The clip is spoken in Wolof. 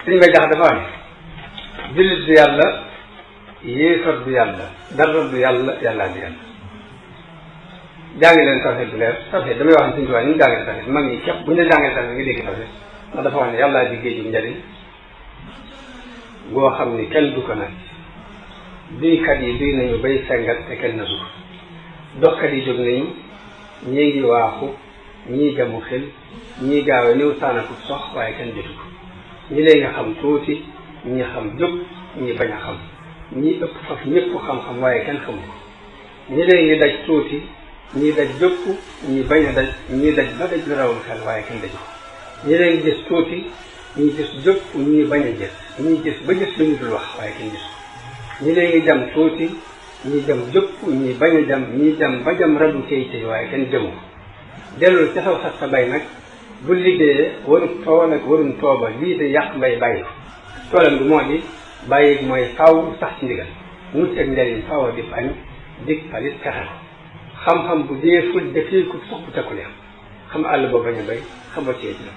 suñu may jax dafa ne jullit du yàlla yéefar du yàlla dara du yàlla yàllaa du yàlla jàngi leen tawhid bu leer tawhid damay wax ne suñu tubaab ni mu jàngale tawhid mag ñi képp bu ñu jàngale tawhid nga dégg tawhid ndax dafa wax ne yàllaa di géeju njariñ goo xam ni kenn du ko nag duykat yi duy nañu bay sengat te kenn na suuf doxkat yi jóg nañu ñii ngi waaxu ñii jamu xel ñii gaawe niw saanaku sox waaye kenn jotu ko ñi lay nga xam tuuti ñi xam jóg ñi bañ a xam ñi ëpp faf ñëpp xam-xam waaye kenn xamu ko ñi lay ngi daj tuuti ñi daj jóg ñi bañ a daj ñi daj ba daj lu rawul xel waaye kenn daju ko ñi lay ngi gis tuuti ñi gis jóg ñi bañ a gis ñi gis ba gis lu ñu dul wax waaye kenn gis ko ñi lay ngi jam tuuti ñi jam jóg ñi bañ a jam ñi jam ba jam radu kay tey waaye kenn jëmu ko dellul ca saw sax sa bay nag bu liggéeyee warut tool ak warun tooba lii de yàq mbay bàyyi ko toolam bi moo di bàyyi mooy faaw sax ci ndigal mucc ak njëriñ faaw a di añ dig palit fexel xam-xam bu dee ful defee ko sox bu tekkul yam xam àll boo bañ a bay xam ba ci la